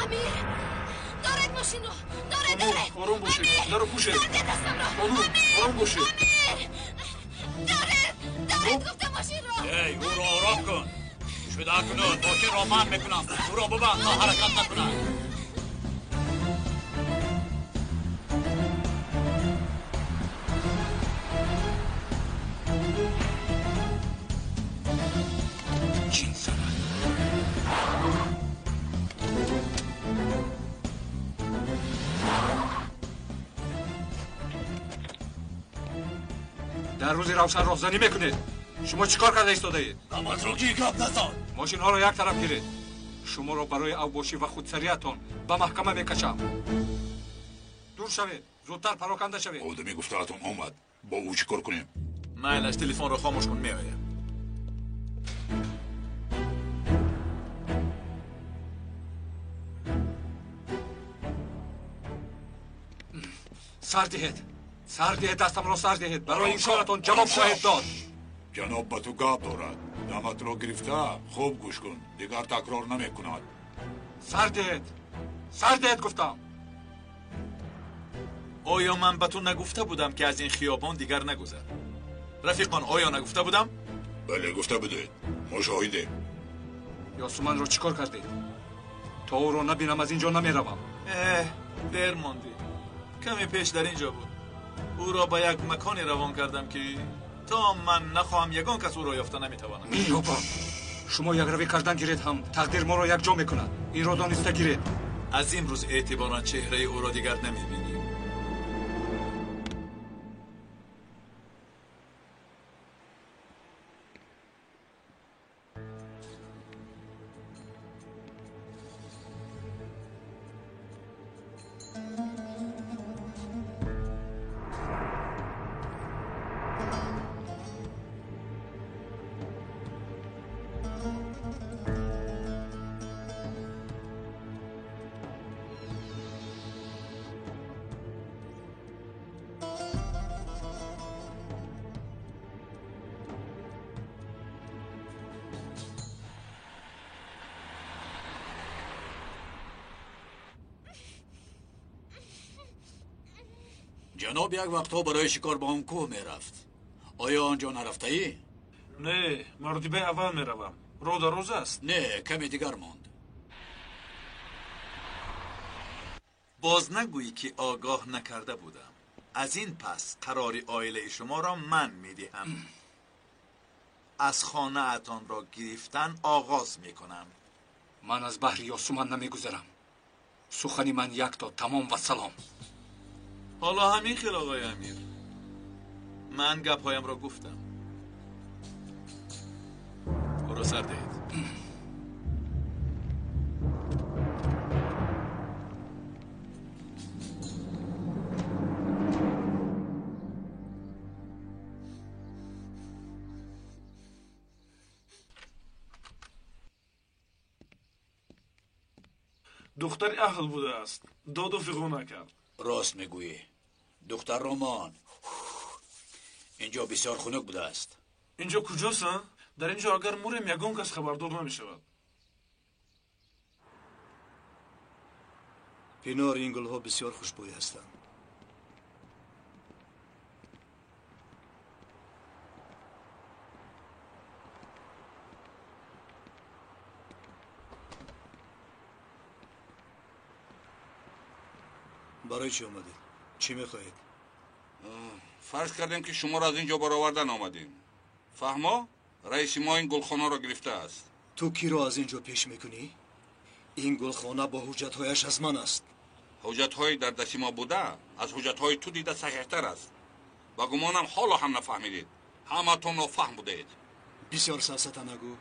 Амир, доред мошинро, доред, доред. Ором бошед, даро пӯшед. Хонум, ором бошед. Амир, доред, доред гуфта мошинро. Эй, ӯро ором кун. Шуда акнун мошинро ман мекунам. Ӯро бибанд то ҳаракат накунад. Дар рӯзи равшан роҳзанӣ мекунед. Шумо чӣ кор карда истодаед? Намазрӯгӣ гап назан. Мошинҳоро як тараф гиред. Шуморо барои авбошӣ ва худсариятон ба маҳкама мекашам. Дур шавед, зудтар пароканда шавед. Одами гуфтаатон омад. Бо ӯ чӣ кор кунем? Майлаш, телефонро хомӯш кун, меоям. Сар диҳед. Сар диҳед, дастамро сар диҳед. Барои ин коратон ҷавоб хоҳед дод. Ҷаноб ба ту гап дорад. Даматро гирифта хуб гӯш кун, дигар такрор намекунад. Сар диҳед, сар диҳед гуфтам. Оё ман ба ту нагуфта будам, ки аз ин хиёбон дигар нагузар? Рафиқон, оё нагуфта будам? Бале, гуфта будед. Мо шоҳидем. Ёсуманро чӣ кор кардед? То ӯро набинам аз ин ҷо намеравам. Эҳ, дер мондӣ. Каме пеш дар ин ҷо буд. Ӯро ба як маконе равон кардам, ки то ман нахоҳам ягон кас ӯро ёфта наметавонам. Меёбам. Шумо якравӣ кардан гиред ҳам тақдир моро якҷо мекунад. Инро дониста гиред. Аз имрӯз эътиборан чеҳраи ӯро дигар намебинӣ. Ҷаноб як вақтҳо барои шикор ба он кӯҳ мерафт. Оё он ҷо нарафтаӣ? Не, маротибаи аввал меравам. Роҳ дароз аст? Не, каме дигар монд. Боз нагӯӣ, ки огоҳ накарда будам. Аз ин пас қарори оилаи шуморо ман медиҳам. Аз хонаатонро гирифтан оғоз мекунам. Ман аз баҳри Ёсуман намегузарам. Сухани ман якто, тамом ва салом. Ҳоло ҳамин хел, оғои Амир. Ман гапҳоямро гуфтам. Ӯро сар диҳед. Духтари аҳл будааст. Доду фиғон накард. Рост мегӯӣ. Духтар Роман, инҷо бисёр хунук будааст. Инҷо куҷост? Дар инҷо агар мурем ягон кас хабардор намешавад. Пинор, ин гулҳо бисёр хушбӯй ҳастанд. Барои чӣ омадед? Чӣ мехоҳед? Фарз кардем, ки шуморо аз ин ҷо баровардан омадем. Фаҳмо, раиси мо ин гулхонаро гирифтааст. Ту киро аз ин ҷо пеш мекунӣ? Ин гулхона бо ҳуҷҷатҳояш аз ман аст. Ҳуҷҷатҳои дар дасти мо буда аз ҳуҷҷатҳои ту дида саҳиҳтар аст. Ба гумонам ҳоло ҳам нафаҳмидед. Ҳаматон нофаҳм будаед. Бисёр сафсата нагӯ.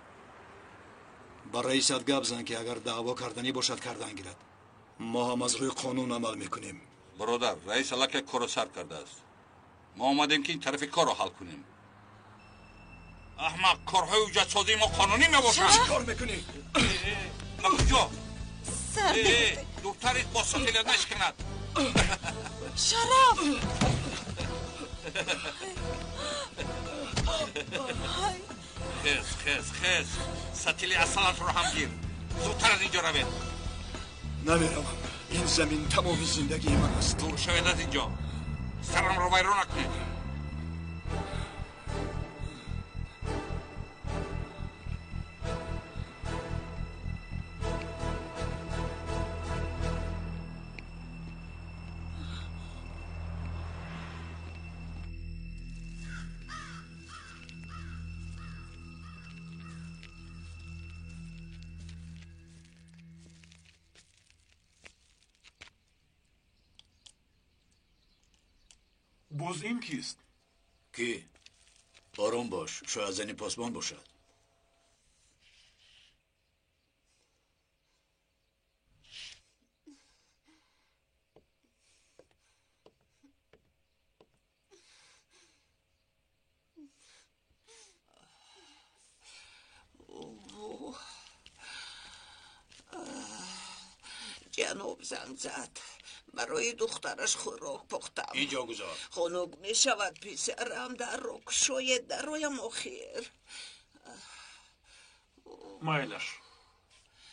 Ба раисат гап зан, ки агар даъво карданӣ бошад, кардан гирад. Мо ҳам аз рӯи қонун амал мекунем. Бародар, раис аллакай корро сар кардааст. Мо омадем, ки ин тарафи корро ҳал кунем. Аҳмақ, корҳои ҳуҷҷатсозии мо қонунӣ мебошанд. Чӣ кор мекунӣ? Ба куҷо? Сар диҳед. Духтарит бо сотилят нашиканад. Шараф! Хез, хез, хез. Сатили асалатро ҳам гир. Зудтар аз ин ҷо равед. Намеравам. Ин замин тамоми зиндагии ман аст. Дур шавед аз инҷо. Сарамро вайрон накунед. Боз ин кист? Кӣ? Ором бош, шояд зани посбон бошад. Ҷаноб занг зад. Барои духтараш хӯрок пухтам. Инҷо гузор. Хунук мешавад писарам, дарро кушоед, дароям охир. Майлаш.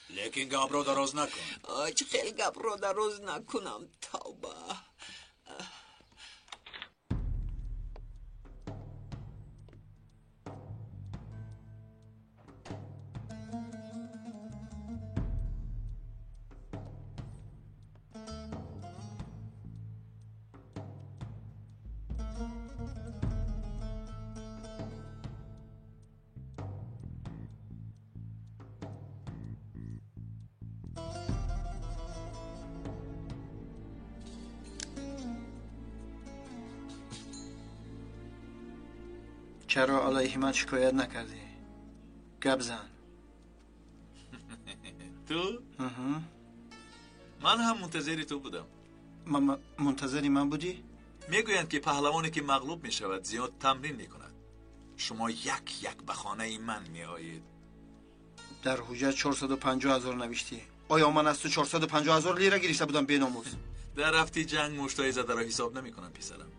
Лекин гапро дароз накун. Ой, чӣ хел гапро дароз накунам, тавба. Чаро алайҳи ман шикоят накардӣ? Гап зан. Ту? Ман ҳам мунтазири ту будам. Мунтазири ман будӣ? Мегӯянд ки паҳлавоне ки мағлуб мешавад зиёд тамрин мекунад. Шумо як як ба хонаи ман меоед. Дар ҳуҷҷат 450 ҳазор навиштӣ. Оё ман аз ту 450 ҳазор лира гирифта будам беномус? Дар рафти ҷанг муштои задаро ҳисоб намекунам писарам.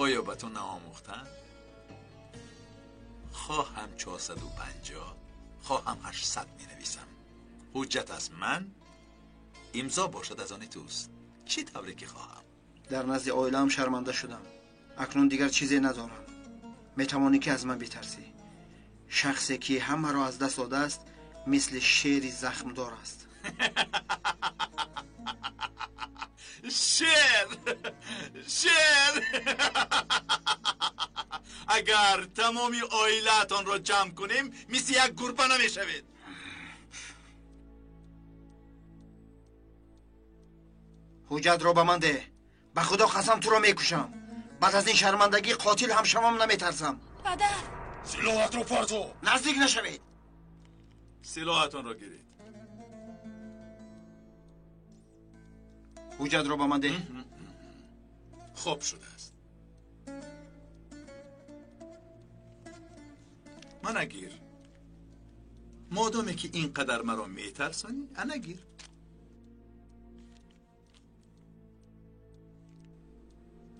Оё ба ту наомӯхтанд? Хоҳам 450, хоҳам 800 менависам. Ҳуҷҷат аз ман, имзо бошад аз они туст. Чӣ тавре ки хоҳам. Дар назди оилаам шарманда шудам. Акнун дигар чизе надорам. Метавонӣ ки аз ман битарсӣ. Шахсе ки ҳамаро аз даст додааст, мисли шери захмдор аст. Шер! Шер! Агар тамоми оилаатонро ҷамъ кунем, мисли як гурба намешавед. Ҳуҷҷатро ба ман деҳ. Ба худо қасам туро мекушам. Баъд аз ин шармандагӣ қотил ҳам шавам наметарсам. Падар! Силоҳатро партов! Наздик нашавед! Силоҳатонро гиред. Ҳуҷҷатро ба ман деҳ. Хоб шудааст. Мана гир. Модоме ки ин қадар маро метарсонӣ, ана гир.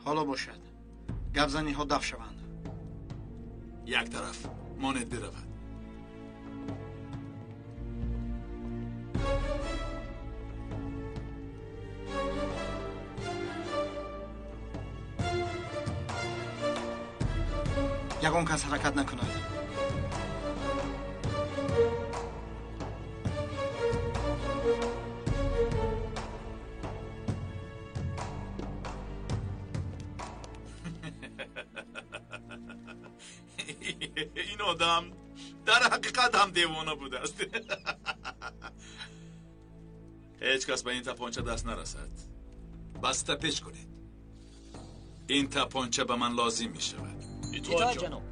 Ҳоло бошад. Гапзаниҳо даф шаванд. Як тараф монед биравад. Ягон кас ҳаракат накунад. Ин одам дар ҳақиқат ҳам девона будааст. Ҳеҷ кас ба ин тапонча даст нарасад. Баста печ кунед. Ин тапонча ба ман лозим мешавад. Итоат ҷаноб.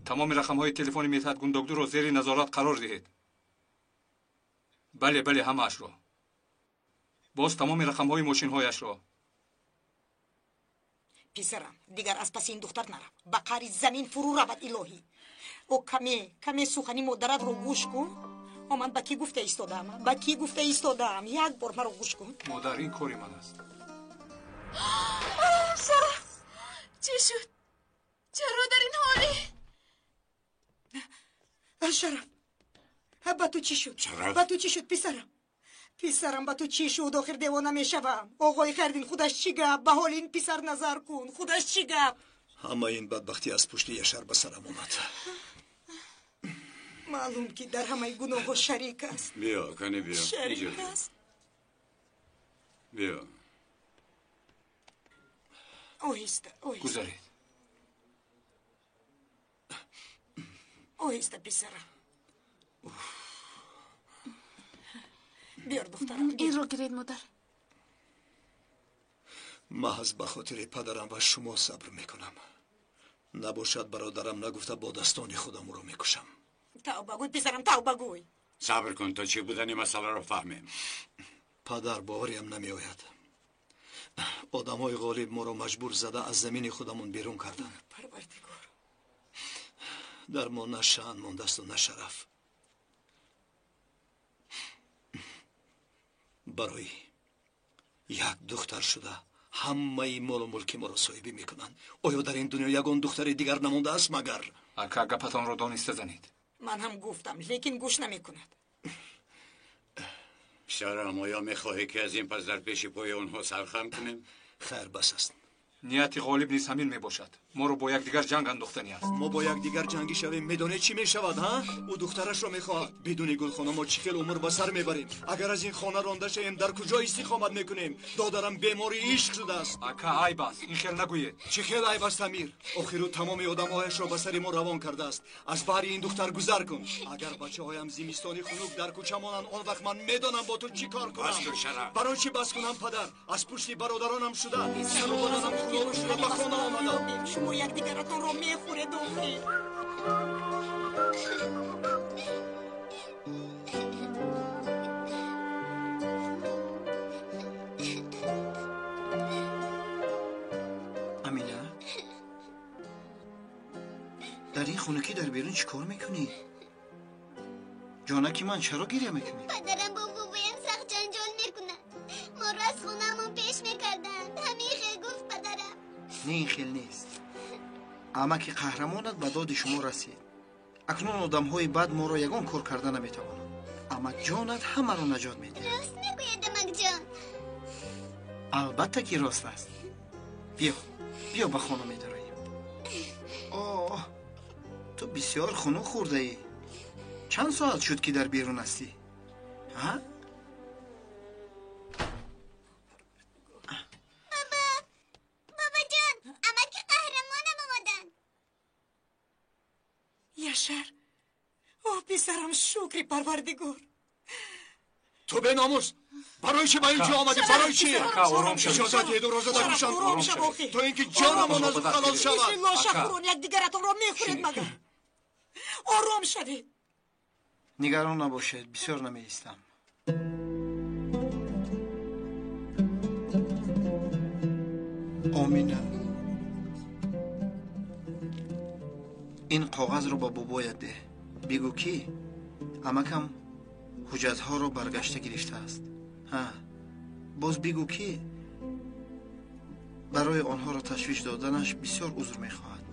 Тамоми рақамҳои телефони Митҳат Гундогдуро зери назорат қарор диҳед. Бале, бале, ҳамаашро. Боз тамоми рақамҳои мошинҳояшро. Писарам, дигар аз паси ин духтар нарав. Ба қари замин фурӯ равад илоҳӣ. О каме, каме сухани модаратро гӯш кун. О ман ба кӣ гуфта истодаам? Ба кӣ гуфта истодаам? Як бор маро гӯш кун. Модар, ин кори ман аст. Шараф, чӣ шуд? Чаро дар ин ҳолӣ? Шараф, ба ту чӣ шуд? Ба ту чӣ шуд, писарам? Писарам, ба ту чӣ шуд? Охир девона мешавам. Оғои Хайрдин, худаш чӣ гап? Ба ҳоли ин писар назар кун. Худаш чӣ гап? Ҳамаи ин бадбахтӣ аз пушти Яшар ба сарам омад. Маълум ки дар ҳамаи гуноҳҳо шарик аст. Биё, кане биё. Шарик аст. Биё. Оҳиста, оҳиста. Гузаред. Оҳиста, писарам. Биёр, духтарам. Инро гиред, модар. Маҳз ба хотири падарам ва шумо сабр мекунам. Набошад бародарам нагуфта бо дастони худам ӯро мекушам. Тавба гӯй, писарам, тавба гӯй. Сабр кун то чӣ будани масъаларо фаҳмем. Падар, бовариам намеояд. Одамҳои ғолиб моро маҷбур зада аз замини худамон берун карданд. Парвардигор. Дар мо на шаън мондасту на шараф. Барои як духтар шуда ҳамаи молу мулки моро соҳибӣ мекунанд. Оё дар ин дунё ягон духтари дигар намондааст магар? Ака, гапатонро дониста занед. Ман ҳам гуфтам, лекин гӯш намекунад. Писарам, оё мехоҳӣ ки аз ин пас дар пеши пои онҳо сархам кунем? Хайр, бас аст. Нияти ғолиб низ ҳамин мебошад. Моро бо якдигар ҷанг андохтанӣ аст. Мо бо якдигар ҷангӣ шавем, медонед чӣ мешавад, ҳа? Ӯ духтарашро мехоҳад. Бидуни гулхона мо чӣ хел умр ба сар мебарем? Агар аз ин хона ронда шавем, дар куҷо истиқомат мекунем? Додарам бемори ишқ шудааст. Ака, айб аст, ин хел нагӯед. Чӣ хел айб аст, Амир? Охир ӯ тамоми одамҳояшро ба сари мо равон кардааст. Аз баҳри ин духтар гузар кун. Агар бачаҳоям зимистони хунук дар кӯча монанд, он вақт ман медонам бо ту чӣ кор кунам. Барои чӣ бас кунам, падар? Аз пушти бародаронам шуда, сару баданам хунолу шуда ба хона омадам. Шумо якдигаратонро мехӯред, охир. Амина, дар ин хунукӣ дар берун чӣ кор мекунӣ? Ҷонаки ман, чаро гиря мекунӣ? Падарам бо бобоям сахт ҷанҷол мекунад. Моро аз хонаамон пеш мекарданд. Ҳамин хел гуфт падарам. Не, ин хел нест. Амаки қаҳрамонат ба доди шумо расид. Акнун одамҳои бад моро ягон кор карда наметавонанд. Амакҷонат ҳамаро наҷот медиҳад. Рост мегӯяд, амакҷон? Албатта ки рост аст. Биё, биё ба хона медароем. Оҳ, ту бисёр хунук хӯрдаӣ. Чанд соат шуд ки дар берун ҳастӣ? Ҳа? Баба, бабаҷон, амаки қаҳрамонам омаданд. Яшар, о писарам, шукри Парвардигор. Ту беномус, барои чӣ ба ин ҷо омадӣ? Барои чӣ? Иҷозат диҳед ӯро зада кушам, то ин ки ҷонамон аз ӯ халос шавад. Мисли лошахӯрон якдигаратонро мехӯред магар? Ором шавед. Нигарон набошед, бисёр намеистам. Омина, ин коғазро ба бобоят деҳ. Бигӯ ки амакам ҳуҷҷатҳоро баргашта гирифтааст. Ҳа, боз бигӯ ки барои онҳоро ташвиш доданаш бисёр узр мехоҳад.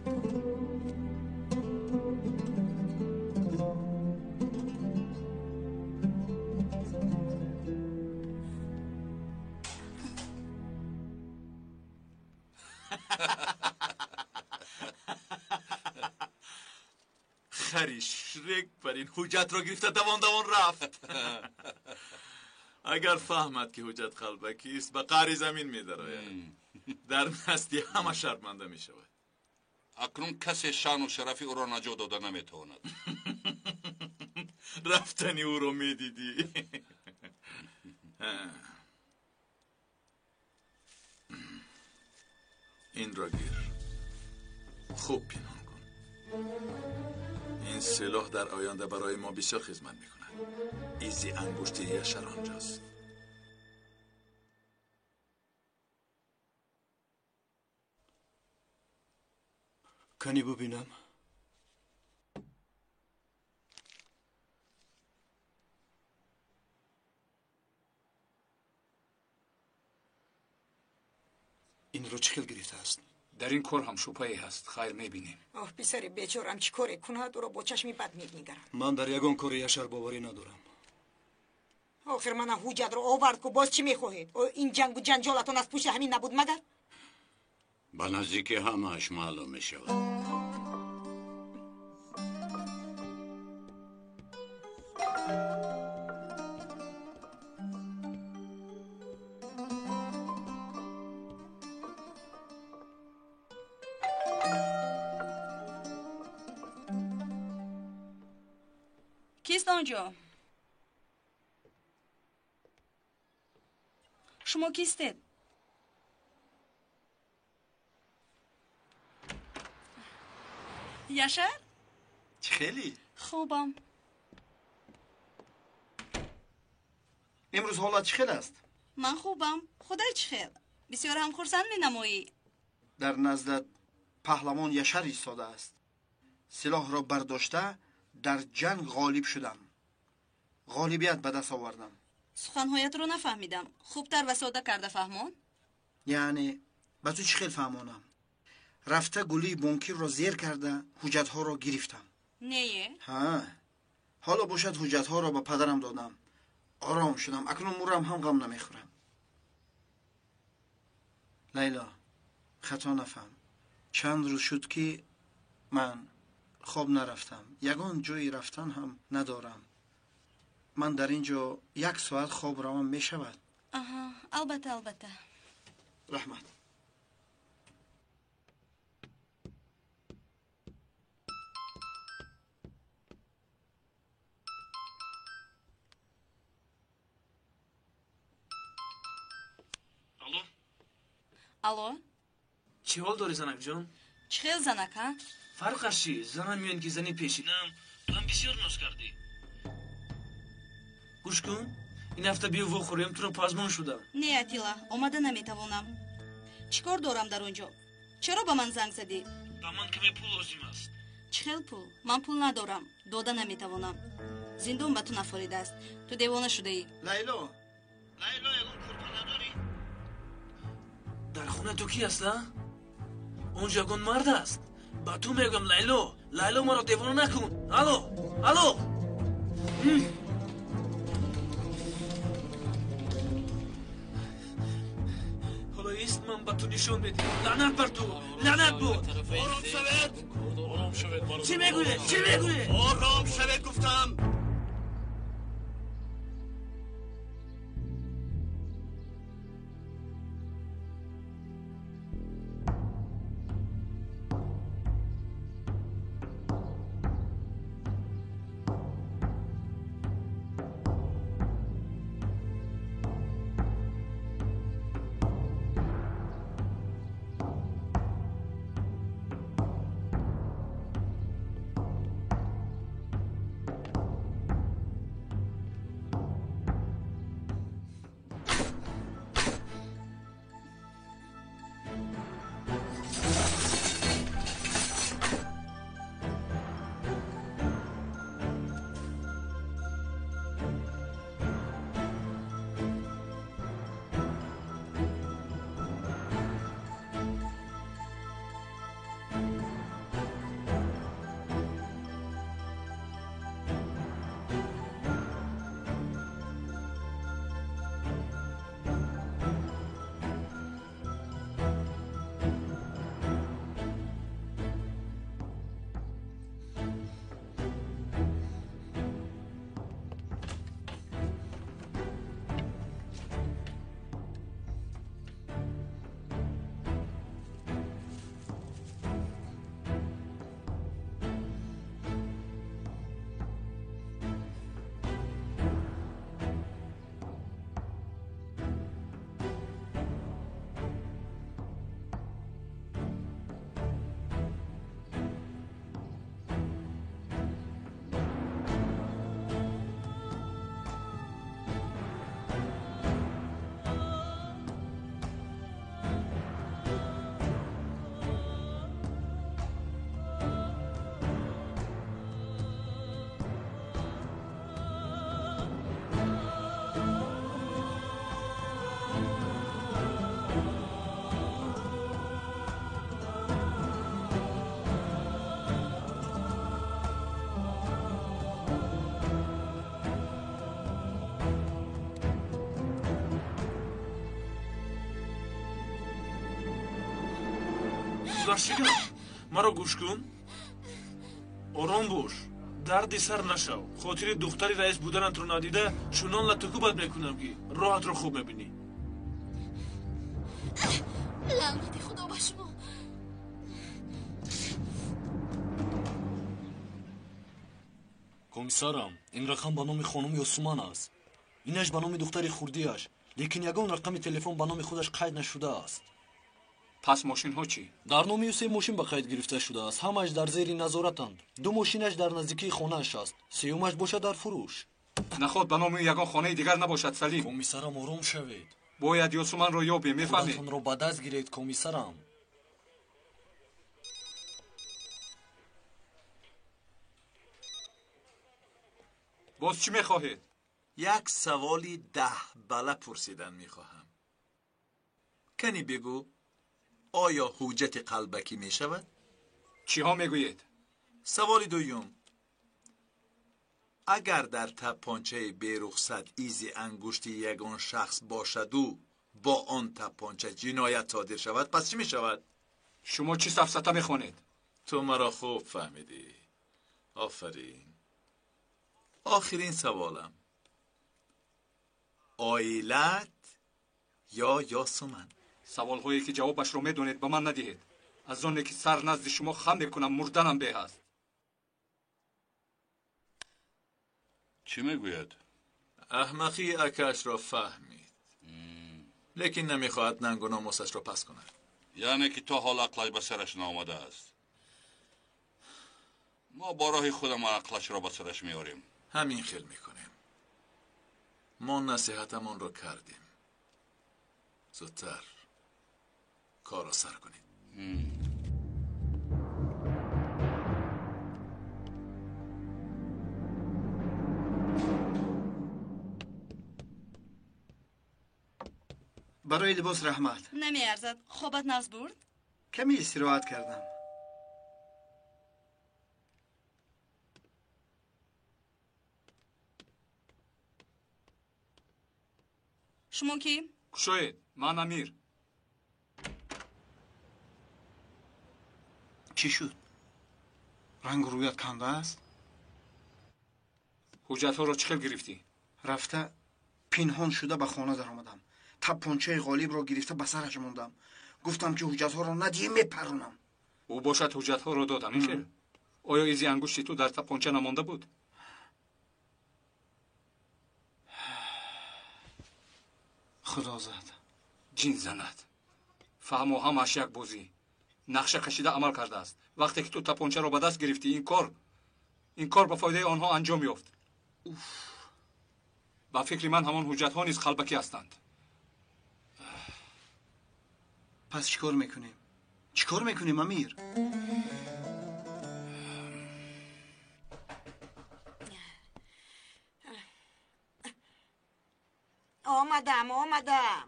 Хари Шрек бар ин ҳуҷҷатро гирифта давон давон рафт. Агар фаҳмад ки ҳуҷҷат қалбакист, ба қаъри замин медарояд. Дар назди ҳама шарманда мешавад. Акнун касе шаъну шарафи ӯро наҷот дода наметавонад. Рафтани ӯро медидӣ. Инро гир, хуб пинҳон кун. Ин силоҳ дар оянда барои мо бисёр хизмат мекунад. Изи ангушти Яшар онҷост. Кани бубинам. Инро чӣ хел гирифтааст? Дар ин кор ҳам шубҳае ҳаст. Хайр, мебинем. Оҳ, писари бечорам чӣ коре кунад, ӯро бо чашми бад менигарам. Ман дар ягон кори Яшар боварӣ надорам. Охир мана ҳуҷҷатро овард ку, боз чӣ мехоҳед? Ин ҷангу ҷанҷолатон аз пушти ҳамин набуд магар? Ба наздикӣ ҳамааш маълум мешавад. Кист онҷо? Шумо кистед? Яшар? Чӣ хелӣ? Хубам. Имрӯз ҳолат чӣ хел аст? Ман хубам. Худат чӣ хел? Бисёр ҳам хурсанд менамоӣ. Дар наздат паҳлавон Яшар истодааст. Силоҳро бардошта дар ҷанг ғолиб шудам. Ғолибият ба даст овардам. Суханҳоятро нафаҳмидам. Хубтар ва сода карда фаҳмон. Яъне ба ту чӣ хел фаҳмонам? Рафта гулии бонкирро зер карда ҳуҷҷатҳоро гирифтам. Нее? Ҳа, ҳоло бошад ҳуҷҷатҳоро ба падарам додам. Ором шудам. Акнун мурам ҳам ғам намехӯрам. Лайло, хато нафаҳм. Чанд рӯз шуд ки ман хоб нарафтам. Ягон ҷои рафтан ҳам надорам. Ман дар ин ҷо як соат хоб равам мешавад? Аҳа, албатта, албатта. Раҳмат. Алло? Алло? Чӣ ҳол дорӣ, занакҷон? Чӣ хел занак, ҳа? Фарқаш чӣ? Занам меён ки зани пешинам, ту ҳам бисёр ноз кардӣ. Гӯш кун, ин ҳафта биё вохӯрем, туро пазмон шудам. Не, Атила, омада наметавонам. Чӣ кор дорам дар он ҷо? Чаро ба ман занг задӣ? Ба ман каме пул лозим аст. Чӣ хел пул? Ман пул надорам, дода наметавонам. Зиндон ба ту нафоридааст. Ту девона шудаӣ. Лайло, Лайло, ягон курта надорӣ? Дар хона ту ки аст, а? Он ҷо ягон мард аст. Ба ту мегӯям, Лайло, Лайло, маро девона накун. Алло, алло. Ҳоло ист, ман ба ту нишон медиҳам. Лаънат бар ту, лаънат буд. Ором шавед. Ором шавед. Чӣ мегӯед? Чӣ мегӯед? Ором шавед гуфтам. Гузашт чӣ гап? Маро гӯш кун. Ором бош. Дарди сар нашав. Хотири духтари раис буданатро надида чунон латукӯбат мекунам, ки роҳатро хуб мебинӣ. Лаънати Худо ба шумо. Комиссарам, ин рақам ба номи хонум Ёсуман аст. Инаш ба номи духтари хурдиаш, лекин ягон рақами телефон ба номи худаш қайд нашудааст. Пас мошинҳо чӣ? Дар номи ӯ се мошин ба қайд гирифта шудааст. Ҳамааш дар зери назоратанд. Ду мошинаш дар наздикии хонааш аст, сеюмаш бошад дар фурӯш. Наход ба номи ягон хонаи дигар набошад, Салим. Комиссарам, ором шавед. Бояд Ёсуманро ёбем, мефаҳмед? Худатонро ба даст гиред, комиссарам. Боз чӣ мехоҳед? Як саволи даҳбала пурсидан мехоҳам. Кани бигӯ, оё ҳуҷҷати қалбакӣ мешавад? Чиҳо мегӯед? Саволи дуюм. Агар дар таппончаи берухсат изи ангушти ягон шахс бошаду бо он таппонча ҷиноят содир шавад, пас чӣ мешавад? Шумо чӣ сафсата мехонед? Ту маро хуб фаҳмидӣ. Офарин. Охирин саволам. Оилат ё Ёсуман? Саволҳое ки ҷавобашро медонед ба ман надиҳед. Аз оне ки сар назди шумо хам мекунам, мурданам беҳ аст. Чӣ мегӯяд? Аҳмақии акаашро фаҳмид, лекин намехоҳад нангу номусашро пас кунад. Яъне ки то ҳол ақлаш ба сараш наомадааст. Мо бо роҳи худамон ақлашро ба сараш меорем. Ҳамин хел мекунем. Мо насиҳатамонро кардем. Зудтар корро сар кунед. Барои либос раҳмат. Намеарзад. Хобат нағз бурд? Каме истироҳат кардам. Шумо кӣ? Кушоед, ман Амир. Чӣ шуд? Рангу рӯят канда аст? Ҳуҷҷатҳоро чӣ хел гирифтӣ? Рафта пинҳон шуда ба хона даромадам. Таппончаи Ғолибро гирифта ба сараш мондам. Гуфтам ки ҳуҷҷатҳоро надиҳӣ мепаронам. Ӯ бошад ҳуҷҷатҳоро дод, ҳамин хел? Оё изи ангушти ту дар таппонча намонда буд? Худо зад. Ҷин занад. Фаҳмо, ҳамааш як бозӣ. Нақша кашида амал кардааст. Вақте ки ту таппончаро ба даст гирифтӣ, ин кор ба фоидаи онҳо анҷом ёфт. Ба фикри ман ҳамон ҳуҷҷатҳо низ қалбакӣ ҳастанд. Пас чӣ кор мекунем? Чӣ кор мекунем, Амир? Омадам, омадам.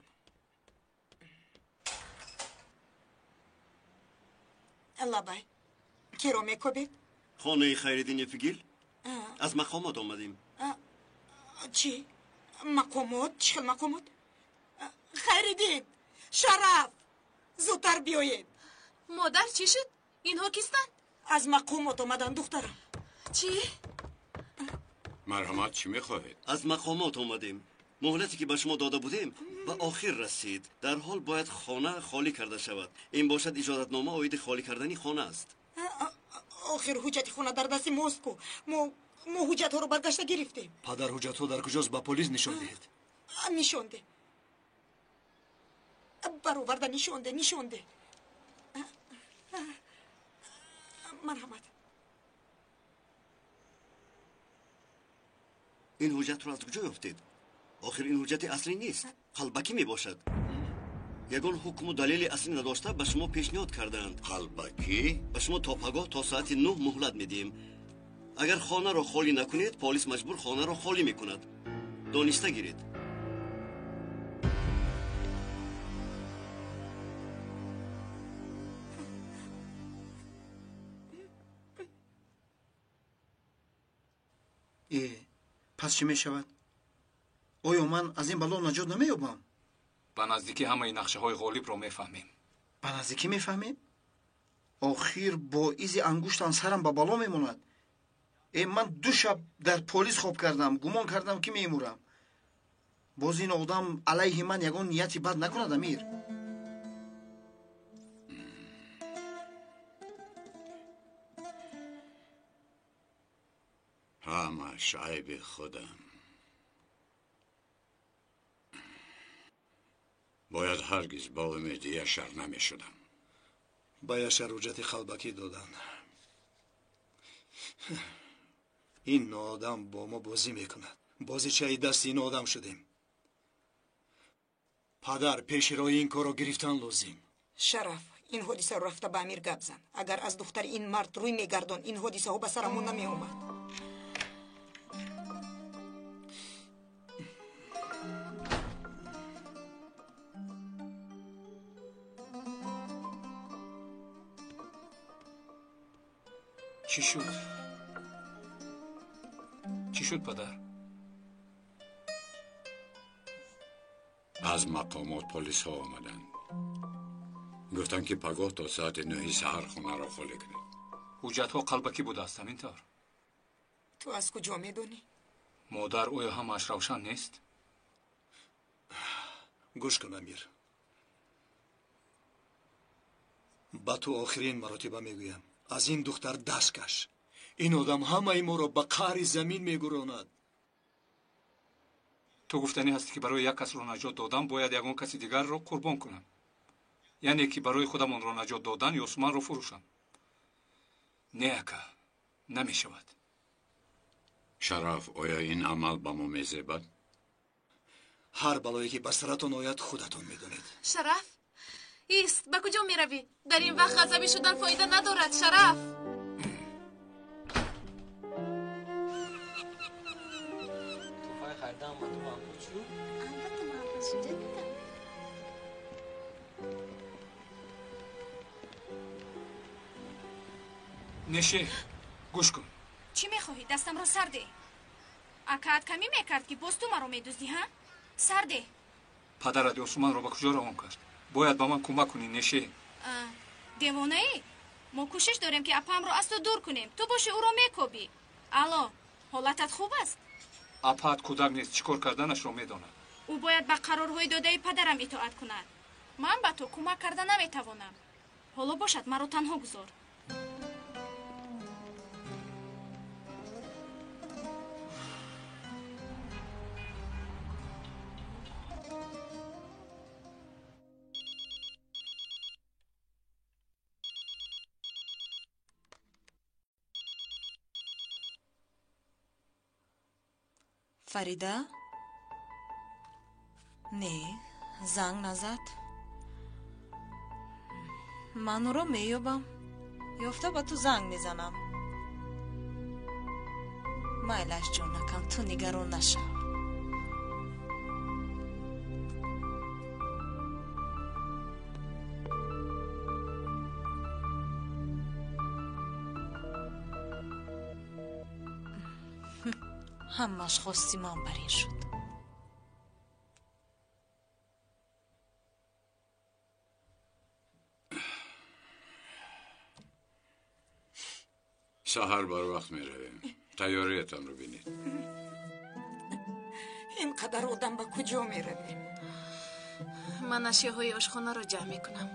Лабай, киро мекобед? Хонаи Хайриддини Фигил? Аз мақомот омадем. Чӣ? Мақомот? Чӣ хел мақомот? Хайриддин! Шараф! Зудтар биёед. Модар, чӣ шуд? Инҳо кистанд? Аз мақомот омаданд, духтарам. Чӣ? Марҳамат, чӣ мехоҳед? Аз мақомот омадем. Муҳлате ки ба шумо дода будем ба охир расид. Дарҳол бояд хона холӣ карда шавад. Ин бошад иҷозатнома оиди холӣ кардани хона аст. Охир ҳуҷҷати хона дар дасти мост ку. Мо ҳуҷҷатҳоро баргашта гирифтем. Падар, ҳуҷҷатҳо дар куҷост? Ба полис нишон диҳед. Нишон деҳ. Бароварда нишон деҳ, нишон деҳ. Марҳамат. Ин ҳуҷҷатро аз куҷо ёфтед? Охир ин ҳуҷҷати аслӣ нест, қалбакӣ мебошад. Ягон ҳукму далели аслӣ надошта ба шумо пешниҳод кардаанд. Қалбакӣ? Ба шумо то пагоҳ то соати 9 муҳлат медиҳем. Агар хонаро холӣ накунед, полис маҷбур хонаро холӣ мекунад. Дониста гиред. Пас чӣ мешавад? Оё ман аз ин бало наҷот намеёбам? Ба наздикӣ ҳамаи нақшаҳои Ғолибро мефаҳмем. Ба наздикӣ мефаҳмем? Охир бо изи ангуштам сарам ба бало мемонад. Ман 2 шаб дар полис хоб кардам, гумон кардам ки мемурам. Боз ин одам алайҳи ман ягон нияти бад накунад, Амир. Ҳамаш айби худам. Бояд ҳаргиз ба умеди Яшар намешудам. Ба Яшар ҳуҷҷати қалбакӣ доданд. Ин ноодам бо мо бозӣ мекунад. Бозичаи дасти ин одам шудем. Падар, пеши роҳи ин корро гирифтан лозим. Шараф, ин ҳодисаро рафта ба Амир гап зан. Агар аз духтари ин мард рӯй мегардон, ин ҳодисаҳо ба сарамон намеомад. Чӣ шуд? Чӣ шуд, падар? Аз мақомот полисҳо омаданд. Гуфтанд, ки пагоҳ то соати 9 саҳар хонаро холӣ кунед. Ҳуҷҷатҳо қалбакӣ будааст, ҳамин тавр? Ту аз куҷо медонӣ? Модар, оё ҳамааш равшан нест? Гӯш кун, Амир. Ба ту охирин маротиба мегӯям. Аз ин духтар даст каш. Ин одам ҳамаи моро ба қаъри замин мегуронад. Ту гуфтанӣ ҳастӣ, ки барои як касро наҷот додан бояд ягон каси дигарро қурбон кунам. Яъне ки барои худам онро наҷот додан Ёсуманро фурӯшам. Не, ака, намешавад. Шараф, оё ин амал ба мо мезебад? Ҳар балое ки ба саратон ояд, худатон медонед. Шараф, ист, ба куҷо меравӣ? Дар ин вақт ғазабӣ шудан фоида надорад, Шараф. Туҳфаи харидаам ба ту маъқул шуд? Албатта маъқул шуд, ҷонакам. Неши, гӯш кун. Чӣ мехоҳӣ? Дастамро сар деҳ. Акаат камӣ мекард, ки боз ту маро медуздӣ, ҳа? Сар деҳ. Падарат Ёсуманро ба куҷо равон кард? Бояд ба ман кӯмак кунӣ, Неши. Девонаӣ? Мо кӯшиш дорем, ки апаамро аз ту дур кунем. Ту боши ӯро мекобӣ. Алло, ҳолатат хуб аст? Апаат кӯдак нест, чӣ кор карданашро медонад. Ӯ бояд ба қарорҳои додаи падарам итоат кунад. Ман ба ту кӯмак карда наметавонам. Ҳоло бошад, маро танҳо гузор. Фарида? Не, занг назад. Ман ӯро меёбам. Ёфта ба ту занг мезанам. Майлаш, ҷонакам, ту нигарон нашав. Ҳамаш хости ман бар ин шуд. Саҳар барвақт меравем. Тайёриятонро бинед. Ин қадар одам ба куҷо меравем? Ман ашёҳои ошхонаро ҷамъ мекунам.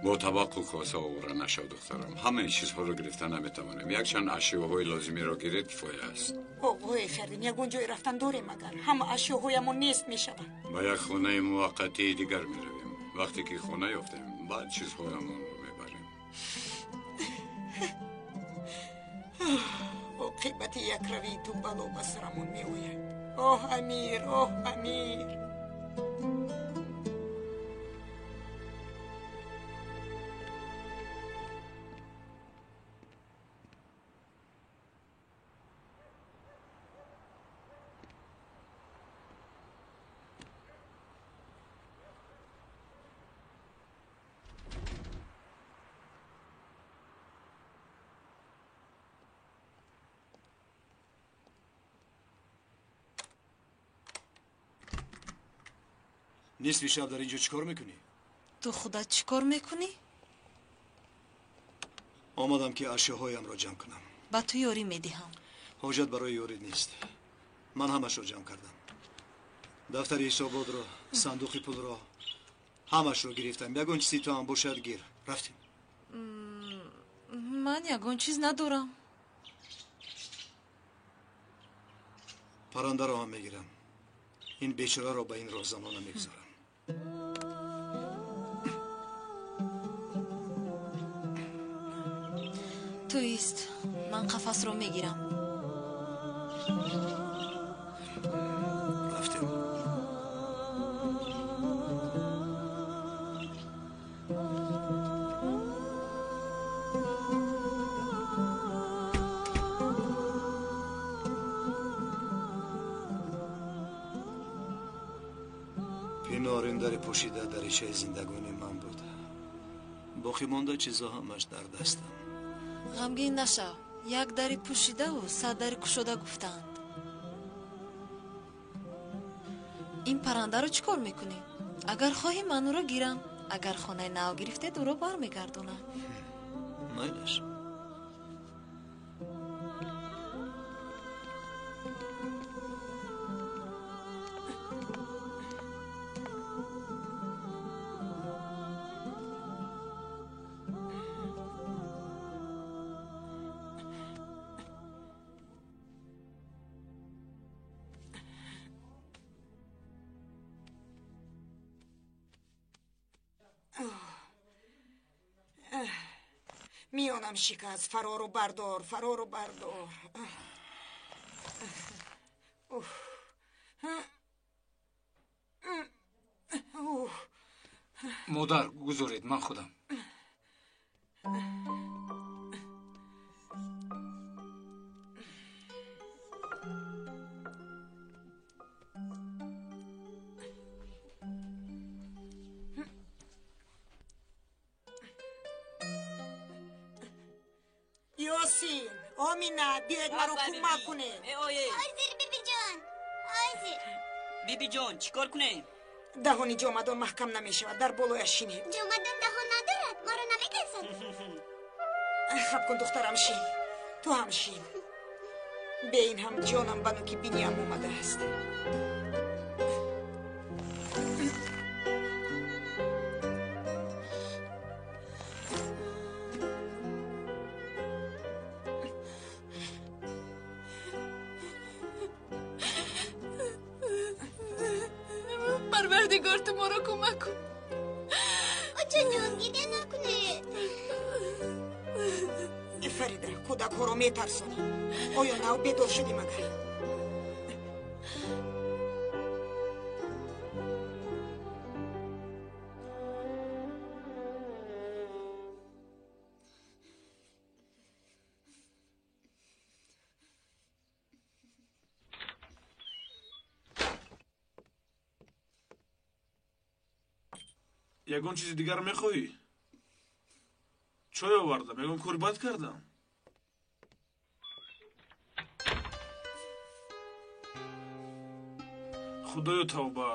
Бо табақу коса овора нашав, духтарам. Ҳамаи чизҳоро гирифта наметавонем. Якчанд ашёҳои лозимиро гиред, кифоя аст. Оғои Хардин, ягон ҷое рафтан дорем агар? Ҳама ашёҳоямон нест мешаванд. Ба як хонаи муваққатии дигар меравем. Вақте ки хона ёфтем, баъд чизҳоямонро мебарем. Оқибати якравии ту бало ба сарамон меояд. Оҳ, Амир, оҳ, Амир. Нисфи шаб дар инҷо чӣ кор мекунӣ? Ту худат чӣ кор мекунӣ? Омадам ки ашёҳоямро ҷамъ кунам. Ба ту ёрӣ медиҳам. Ҳоҷат барои ёрӣ нест. Ман ҳамашро ҷамъ кардам. Дафтари ҳисоботро, сандуқи пулро, ҳамашро гирифтам. Ягон чизи ту ҳам бошад гир. Рафтем. Ман ягон чиз надорам. Паррандаро ҳам мегирам. Ин бечораро ба ин роҳзанона мегузорам. Ту ист, ман қафасро мегирам. Рафтем. Пинорин дари пӯшида даричаи зиндагонии ман буд. Боқӣ монда чизо ҳамаш дар дастам. Ғамгин нашав. Як дари пӯшидаву 100 дари кушода гуфтаанд. Ин паррандаро чӣ кор мекунӣ? Агар хоҳӣ ман ӯро гирам. Агар хонаи нав гирифтед, ӯро бармегардонам. Майлаш. Миёнам шикаст. Фарору бардор, фарору бардор. Модар, гузоред, ман худам. Ёсин, Омина, биёед маро кӯмак кунед. Ҳозир, бибиҷон, ҳозир. Бибиҷон, чӣ кор кунем? Даҳони ҷомадон маҳкам намешавад, дар болояш шинед. Ҷомадон даҳон надорад, маро намегазад. Хаб кун, духтарам, шин. Ту ҳам шин. Бе ин ҳам ҷонам ба нуки биниям омадааст. Парвардигор, ту моро кӯмак кун. Очаҷон, гиря накунед. Фарида, кӯдакҳоро метарсонӣ. Оё нав бедор шудӣ магар? Ягон чизи дигар мехоҳӣ? Чой овардам, ягон кори бад кардам? Худоё тавба,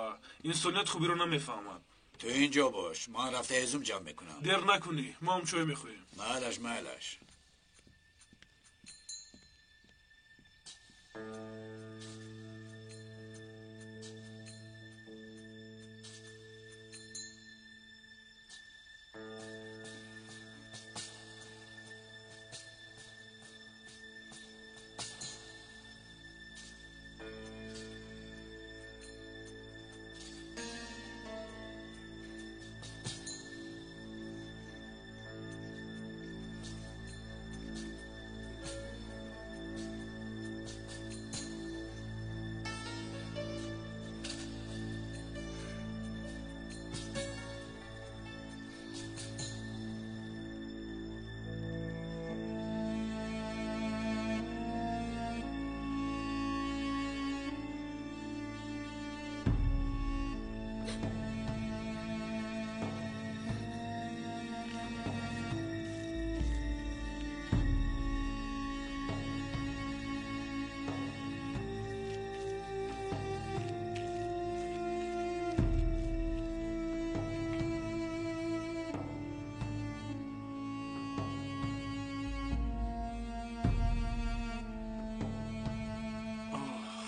инсоният хубиро намефаҳмад. Ту инҷо бош, ман рафта ҳезум ҷамъ мекунам. Дер накунӣ, мо ҳам чой мехоҳем. Майлаш, майлаш.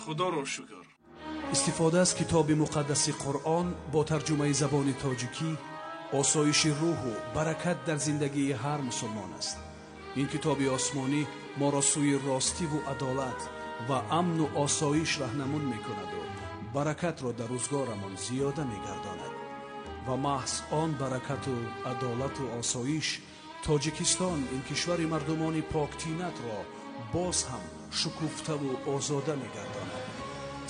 Худоро шукр. Истифода аз китоби муқаддаси Қуръон бо тарҷумаи забони тоҷикӣ осоиши рӯҳу баракат дар зиндагии ҳар мусулмон аст. Ин китоби осмонӣ моро сӯи ростиву адолат ва амну осоиш раҳнамун мекунаду баракатро дар рӯзгорамон зиёда мегардонад. Ва маҳз он баракату адолату осоиш Тоҷикистон, ин кишвари мардумони поктинатро боз ҳам шукуфтаву озода мегардонад.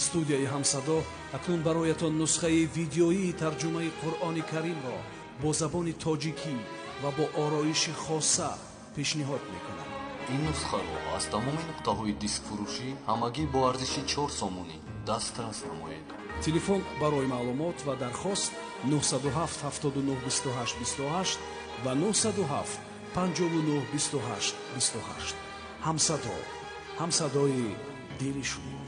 Студияи Ҳамсадо акнун бароятон нусхаи видеоии тарҷумаи Қуръони Каримро бо забони тоҷикӣ ва бо ороиши хоса пешниҳод мекунад. Ин нусхаро аз тамоми нуқтаҳои дискфурӯшӣ ҳамагӣ бо арзиши 4 сомонӣ дастрас намоед. Телефон барои маълумот ва дархост 907 79 28 28 ва 907 59 28 28. Ҳамсадо, ҳамсадои дили шумо.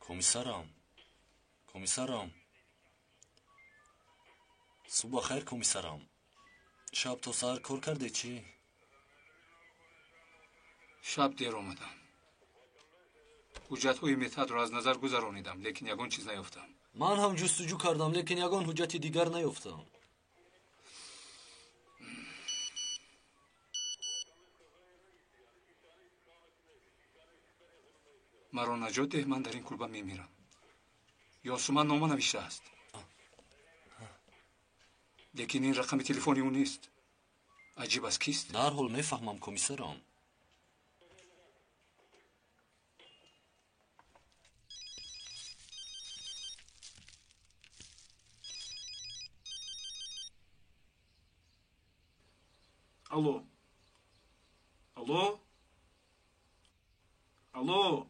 Комиссарам, комиссарам, субҳ хайр, комиссарам. Шаб то саҳар кор кардед чӣ? Шаб дер омадам. Ҳуҷҷатҳои Метҳатро аз назар гузаронидам, лекин ягон чиз наёфтам. Ман ҳам ҷустуҷӯ кардам, лекин ягон ҳуҷҷати дигар наёфтам. Маро наҷот деҳ, ман дар ин кулба мемирам. Ёсуман нома навиштааст, лекин ин рақами телефони ӯ нест. Аҷиб аст, кист? Дарҳол мефаҳмам, комиссарам. Алло, алло, алло.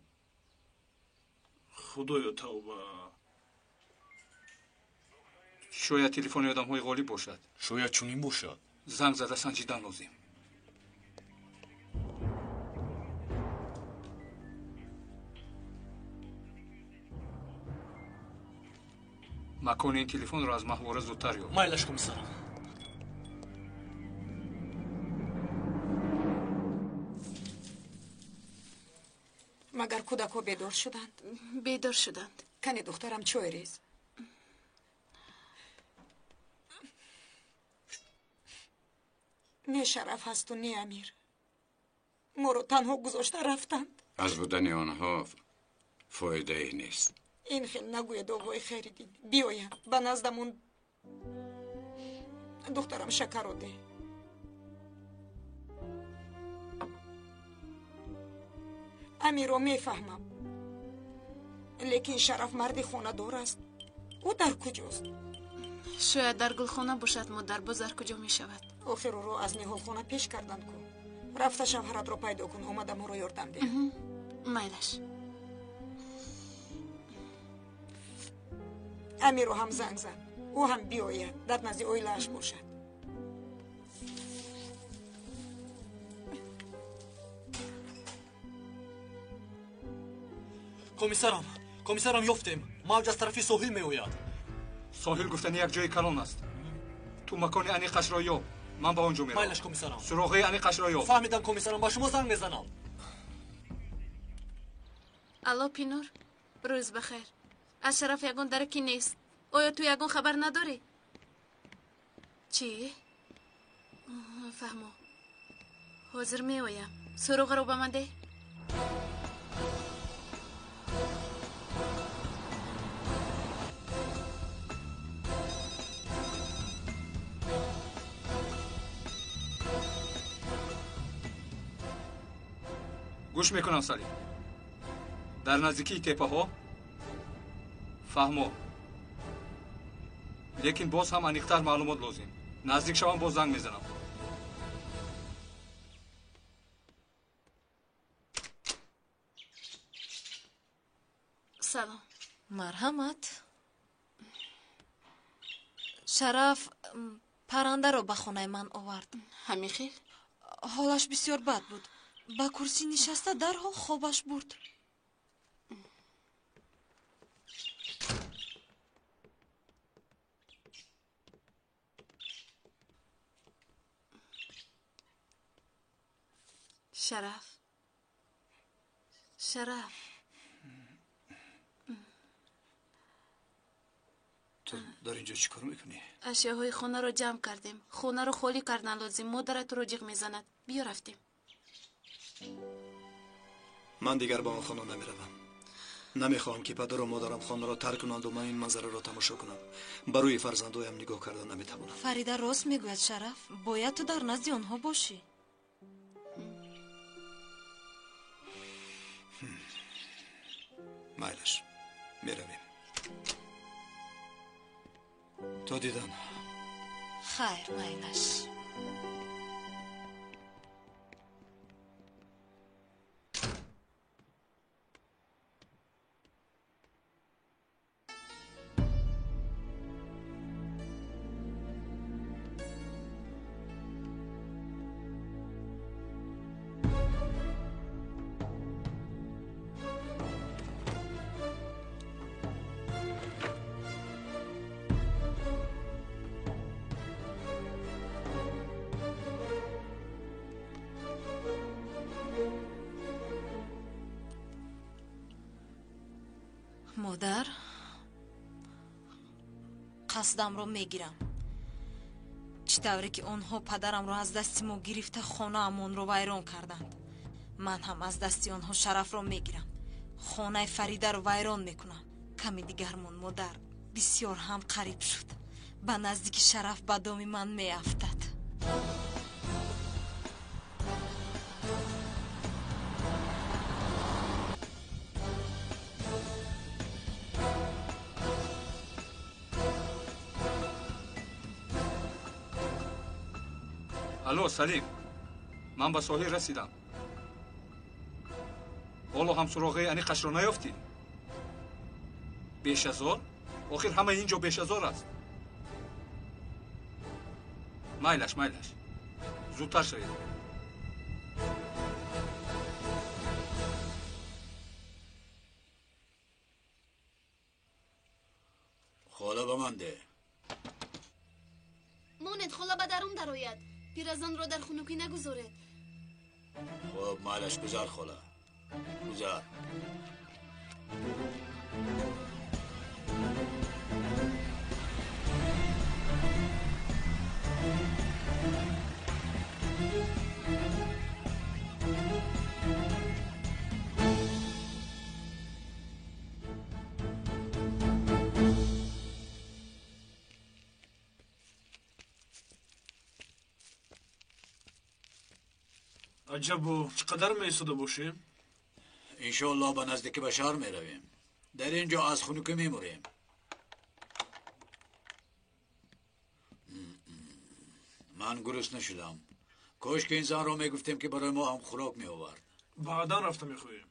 Худоё, тавба. Шояд телефони одамҳои ғолиб бошад. Шояд чунин бошад. Занг зада санҷидан лозим. Макони ин телефонро аз маҳвора зудтар ёб. Майлаш, комиссарам. Магар кӯдакҳо бедор шуданд? Бедор шуданд. Кане духтарам чой рез. Не Шараф ҳасту, не Амир. Моро танҳо гузошта рафтанд. Аз будани онҳо фоидае нест. Ин хел нагӯед, оғои Хайриддин. Биёянд ба наздамон. Духтарам шакарро деҳ. Амирро мефаҳмам, лекин Шараф марди хонадор аст. Ӯ дар куҷост? Шояд дар гулхона бошад, модар. Боз дар куҷо мешавад? Охир ӯро аз ниҳолхона пеш карданд ку. Рафта шавҳаратро пайдо кун, омада моро ёрдам деҳ. Майлаш. Амирро ҳам занг зан, ӯ ҳам биёяд, дар назди оилааш бошад. Комиссарам, комиссарам, ёфтем. Мавҷ аз тарафи соҳил меояд. Соҳил гуфтани як ҷои калон аст. Ту макони аниқашро ёб, ман ба он ҷо меравам. Майлаш, комиссарам. Суроғаи аниқашро ёб. Фаҳмидам, комиссарам, ба шумо занг мезанам. Алло, Пинур, рӯз бахайр. Аз Шараф ягон дараки нест. Оё ту ягон хабар надорӣ? Чӣ? Фаҳмо, ҳозир меоям. Суроғаро ба ман деҳ. Гӯш мекунам, Салим. Дар наздикии теппаҳо? Фаҳмо, лекин боз ҳам аниқтар маълумот лозим. Наздик шавам, боз занг мезанам. Салом. Марҳамат. Шараф паррандаро ба хонаи ман овард. Ҳамин хел? Ҳолаш бисёр бад буд. Ба курсӣ нишаста дарҳол хобаш бурд. Шараф, Шараф. Ту дар инҷо чӣ кор мекунӣ? Ашёҳои хонаро ҷамъ кардем. Хонаро холӣ кардан лозим. Модарат туро ҷиғ мезанад. Биё рафтем. Ман дигар ба он хона намеравам. Намехоҳам ки падару модарам хонаро тарк кунанду ман ин манзараро тамошо кунам. Ба рӯи фарзандоям нигоҳ карда наметавонам. Фарида рост мегӯяд, Шараф. Бояд ту дар назди онҳо бошӣ. Майлаш, меравем. То дидан. Хайр, майлаш. Модар, қасдамро мегирам. Чӣ тавре ки онҳо падарамро аз дасти мо гирифта хонаамонро вайрон карданд, ман ҳам аз дасти онҳо Шарафро мегирам. Хонаи Фаридаро вайрон мекунам. Ками дигармон, модар, бисёр ҳам қариб шуд. Ба наздики Шараф ба доми ман меафтад. Алло, Салим, ман ба соҳил расидам. Ҳоло ҳам суроғаи аниқашро наёфтӣ? Бешазор? Охир ҳама ин ҷо бешазор аст. Майлаш, майлаш, зудтар шавед. Хола ба ман деҳ. Монед, хола ба дарун дарояд. Пиразанро дар хунукӣ нагузоред. Хуб, майлаш, гузар, хола, гузар. Аҷабо, чӣ қадар меистода бошем? Иншоаллоҳ ба наздики ба шаҳр меравем. Дар ин ҷо аз хунукӣ мемурем. Ман гурусна шудам. Кош ки ин занро мегуфтем, ки барои мо ҳам хӯрок меовард. Баъдан рафта мехоҳем.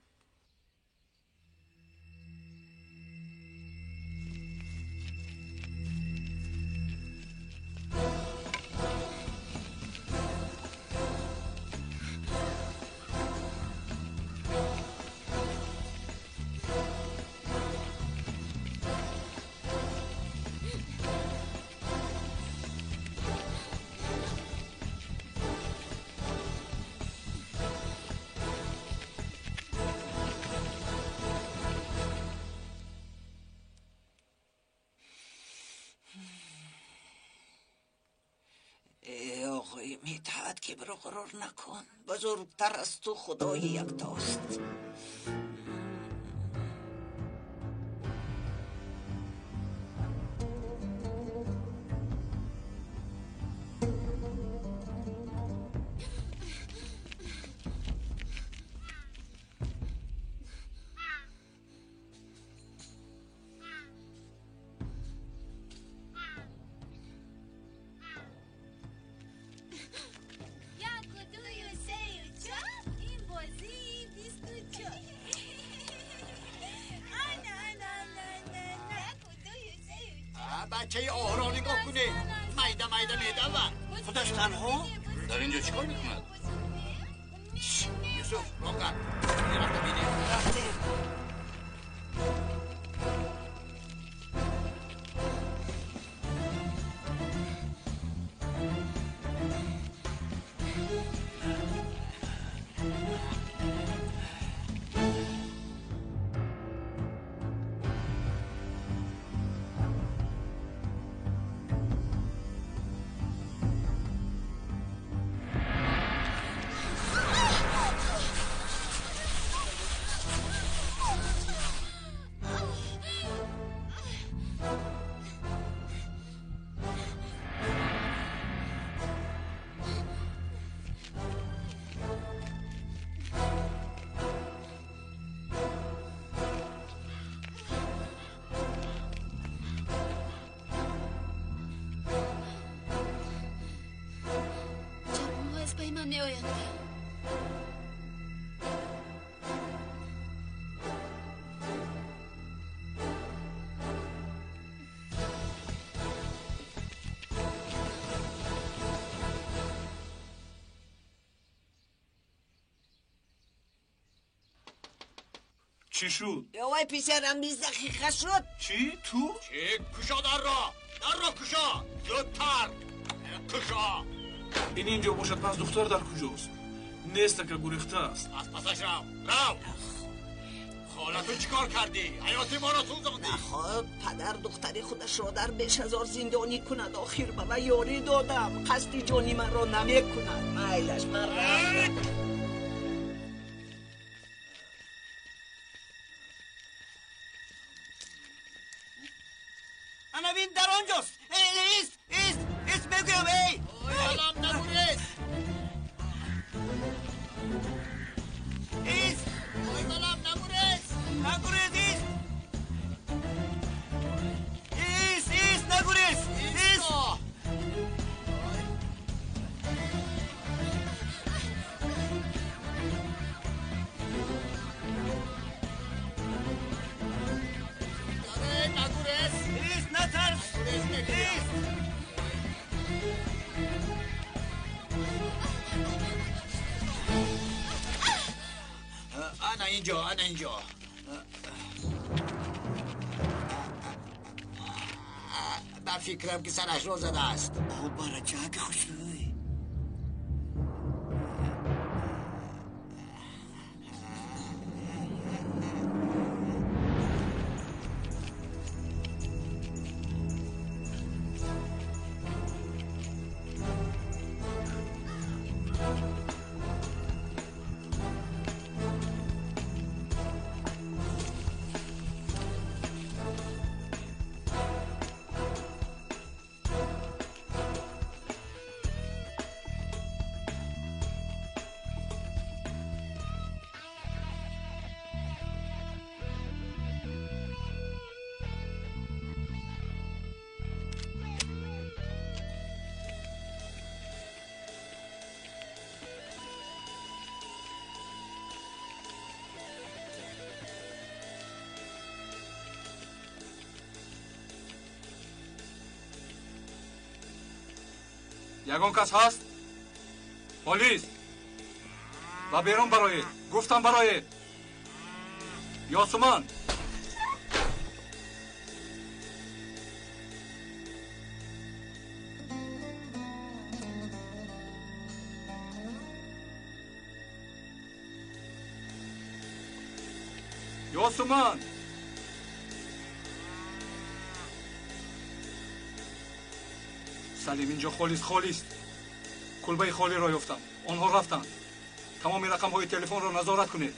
Мидҳат, кибру ғурур накун. Бузургтар аз ту Худои яктост. بچه آهرا نگاه کنه، میده میده میده خودش تنها در اینجا چیکار میکند؟ یوسف راه کرد، رفته بیدیم. Паи ман меояд. Чӣ шуд? Вай писарам, 20 дақиқа шуд. Чӣ? Ту? Чӣ? Кушо дарро! Дарро кушо! Зудтар! Кушо! Ин инҷо бошад, пас духтар дар куҷост? Нест, ака, гурехтааст. Аз пасаш рав! Рав! Хола, ту чӣ кор кардӣ? Ҳаёти моро сӯзондӣ. Наход падар духтари худашро дар бешазор зиндонӣ кунад. Охир ба вай ёрӣ додам. Қасди ҷони манро намекунад. Майлаш, ман рафтам. Анавин дар он ҷост. Ист, ист, ист, мегӯям, эй! Олам, нагурез! Ист! Ой, балам, нагурез! Нагурез, ист! Ист, ист, нагурез! Ист! Нагурез! Ист, натарс! Ист! Ана инҷо, ана инҷо. Ба фикрам ки сарашро задааст. О, барачаки хушрӯй. Ягон кас ҳаст? Полис! Ба берун бароед! Гуфтам бароед! Ёсуман! Ёсуман! Салим, инҷо холист, холист. Кулбаи холиро ёфтам. Онҳо рафтанд. Тамоми рақамҳои телефонро назорат кунед.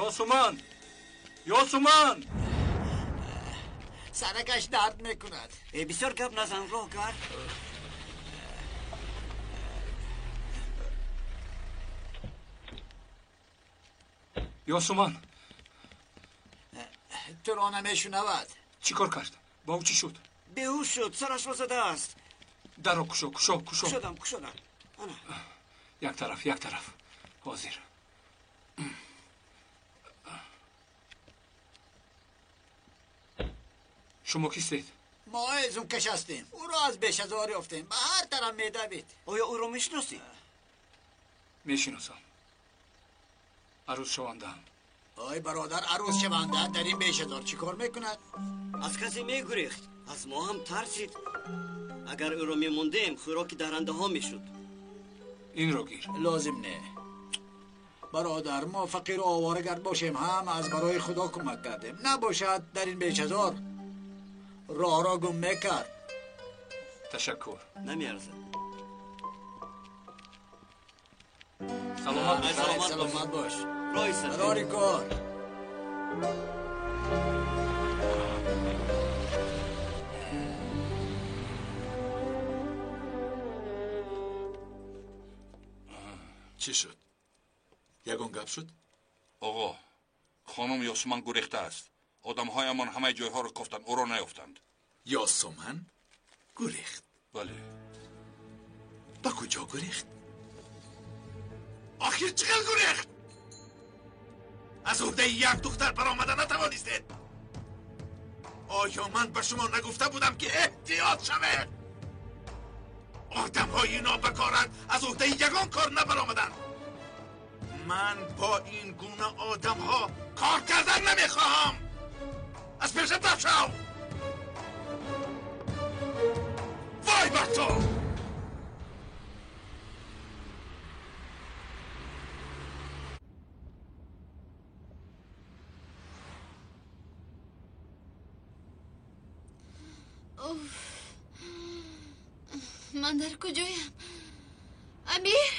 Ёсуман! Ёсуман! Саракаш дард мекунад. Бисёр гап назан, роҳ гард. Ёсуман! Туро намешунавад. Чӣ кор кард? Ба ӯ чӣ шуд? Беҳуш шуд, сарашро задааст. Дарро кушо, кушо, кушо. Кушодам, кушодам. Ана. Як тараф, як тараф. Ҳозир. Шумо кистед? Мо ҳезумкаш ҳастем. Ӯро аз бешазор ёфтем. Ба ҳар тараф медавид. Оё ӯро мешиносӣ? Мешиносам. Арӯзшавандаам. Ой бародар, арӯзшаванда дар ин бешазор чӣ кор мекунад? Аз касе мегурехт. Аз мо ҳам тарсид. Агар ӯро мемондем, хӯроки дарандаҳо мешуд. Инро гир. Лозим не. Бародар, мо фақиру оворагард бошем ҳам аз барои Худо кӯмак кардем. Набошад дар ин бешазор роҳро гум мекард. Ташаккур. Намеарзад. Саломат бош. Саломат бош. Роҳи сар. Барори кор. Чӣ шуд? Ягон гап шуд? Оғо, хонум Ёсуман гурехтааст. Одамҳоямон ҳамаи ҷойҳоро кофтанд, ӯро наёфтанд. Ёсуман гурехт? Бале. Ба куҷо гурехт? Охир чӣ хел гурехт? Аз уҳдаи як духтар баромада натавонистед. Оё ман ба шумо нагуфта будам, ки эҳтиёт шавед? Одамҳои нобакорат аз уҳдаи ягон кор набаромаданд. Ман бо ин гуна одамҳо кор кардан намехоҳам. Аз пешам даф шав! Вой бар ту! Ман дар куҷоям? Амир?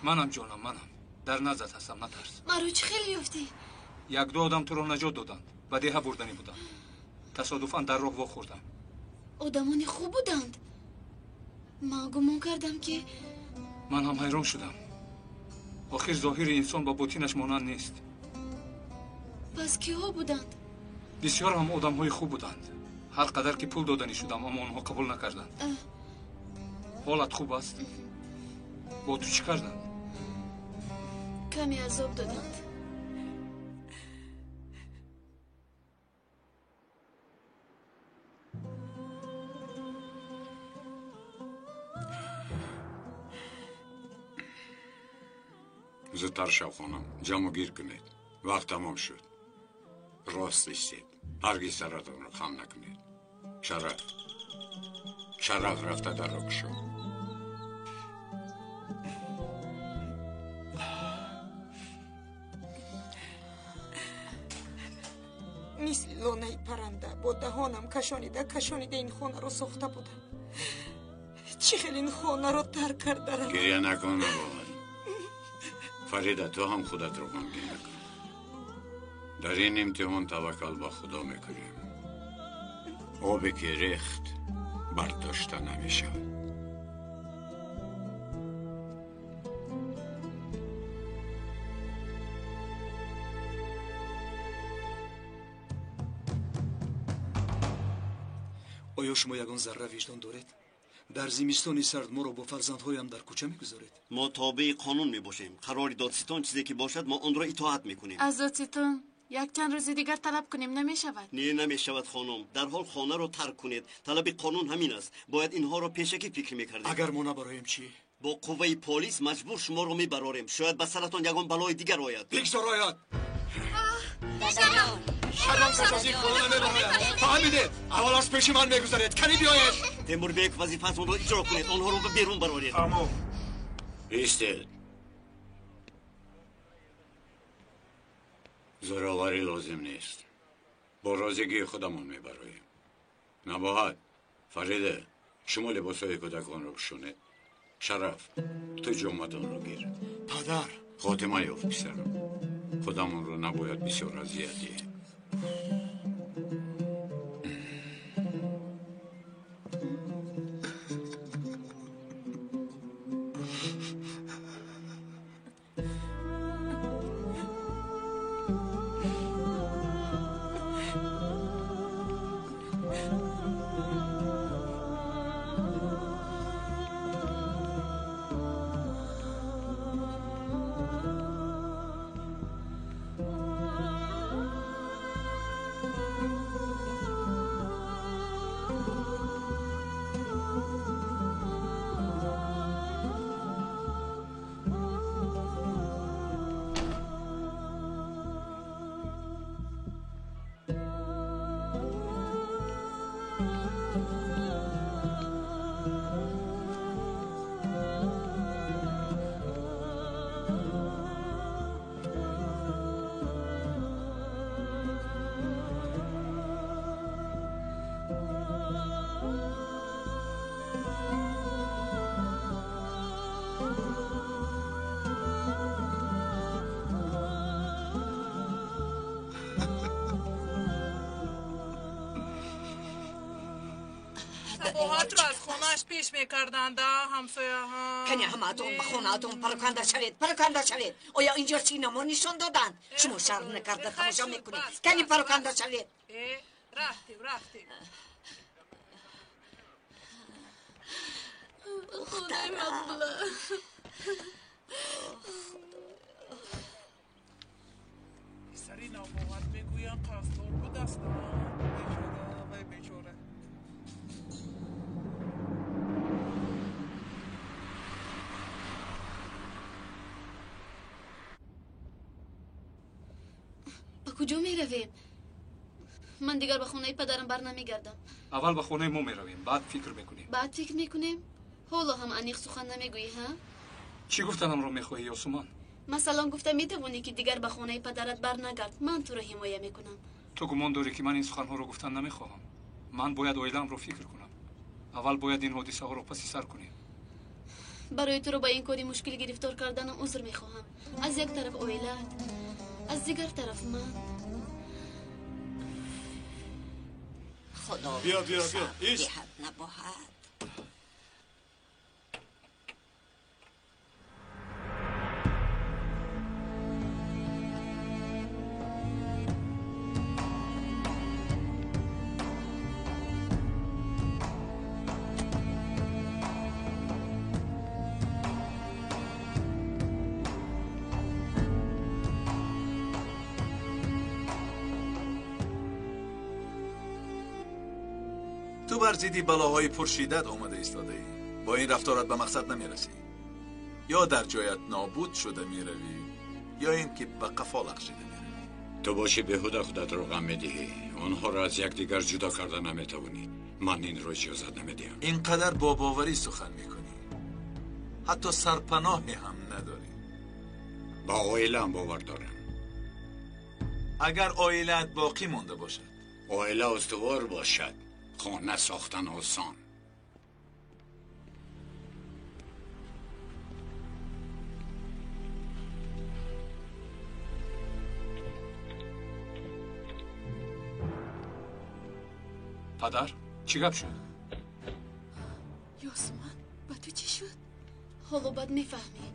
Манам ҷонам, манам. Дар наздат ҳастам, натарс. Маро чӣ хел ёфтӣ? Як-ду одам туро наҷот доданд. Ба деҳа бурданӣ буданд. Тасодуфан дар роҳ вохӯрдам. Одамони хуб буданд. Ман гумон кардам, ки ман ҳам ҳайрон шудам. Охир зоҳири инсон ба ботинаш монанд нест. Пас киҳо буданд? Бисёр ҳам одамҳои хуб буданд. Ҳар қадар ки пул доданӣ шудам, аммо онҳо қабул накарданд. Ҳолат хуб аст? Бо ту чӣ карданд? Каме азоб доданд. Зудтар шав, хонум, ҷамъу гир кунед. Вақт тамом шуд. Рост истед. Ҳаргиз саратонро хам накунед. Шараф, шараф, рафта дарро кушо. Мисли лонаи парранда бо даҳонам кашонида кашонида ин хонаро сохта будам. Чӣ хел ин хонаро тарк карда равам? Гиря накун, бобай. Фарида, ту ҳам худатро ғамгин накун. Дар ин имтиҳон таваккал ба Худо мекунем. Обе ки рехт бардошта намешавад. Оё шумо ягон зарра виҷдон доред? Дар зимистони сард моро бо фарзандҳоям дар кӯча мегузоред? Мо тобеи қонун мебошем. Қарори додситон чизе ки бошад, мо онро итоат мекунем. Аз додситон якчанд рӯзи дигар талаб кунем намешавад? Не, намешавад, хонум. Дарҳол хонаро тарк кунед. Талаби қонун ҳамин аст. Бояд инҳоро пешакӣ фикр мекардем. Агар мо набароем чӣ? Бо қувваи полис маҷбур шуморо мебарорем. Шояд ба саратон ягон балои дигар ояд. Бигзор ояд! Шадам кас аз ин хона намебарояд. Фаҳмидед? Аввал аз пеши ман мегузаред. Кани биёед! Темурбек, вазифаатонро иҷро кунед. Онҳоро ба берун бароред. Тамом. Истед. Зӯроварӣ лозим нест. Бо розигии худамон мебароем. Набоҳат, Фарида, шумо либосҳои кӯдаконро пӯшонед. Шараф, ту ҷомадонро гир. Падар! Хотима ёфт, писарам. Худамонро набояд бисёр азият диҳем. Сабоҳатро аз хонааш пеш мекарданд, ҳамсояҳо. Кани ҳамаатон ба хонаатон пароканда шавед, пароканда шавед. Оё инҷо синамо нишон доданд? Шумо шарм накарда тамошо мекунед. Кани пароканда шавед. Рафтем, рафтем. Худои мақбула. Худо. қарздор будааст. Бечора, вай бечора. Ба куҷо меравем? Ман дигар ба хонаи падарам бар намегардам. Аввал ба хонаи мо меравем, баъд фикр мекунем. Баъд фикр мекунем? Ҳоло ҳам аниқ сухан намегӯӣ, ҳа? Чӣ гуфтанамро мехоҳӣ, Ёсуман? Масалан, гуфта метавонӣ, ки дигар ба хонаи падарат бар нагард. Ман туро ҳимоя мекунам. Ту гумон дорӣ, ки ман ин суханҳоро гуфтан намехоҳам? Ман бояд оилаамро фикр кунам. Аввал бояд ин ҳодисаҳоро паси сар кунем. Барои туро ба ин кори мушкил гирифтор карданам узр мехоҳам. Аз як тараф оилаат, аз дигар тараф ман. Худо Биё, биё, биё. Иш. диҳад набоҳад. Ту бар зидди балоҳои пуршиддат омада истодаӣ. Бо ин рафторат ба мақсад намерасӣ. Ё дар ҷоят нобуд шуда меравӣ, ё ин ки ба қафо лағжида меравӣ. Ту бошӣ беҳуда худатро ғам медиҳӣ. Онҳоро аз якдигар ҷудо карда наметавонӣ. Ман инро иҷозат намедиҳам. Ин қадар бо боварӣ сухан мекунӣ, ҳатто сарпаноҳе ҳам надорӣ. Ба оилаам бовар дорам. Агар оилаат боқӣ монда бошад. Оила устувор бошад, хона сохтан осон. Падар, чӣ гап шуд? Ёсуман, ба ту чӣ шуд? Ҳоло бад мефаҳмӣ.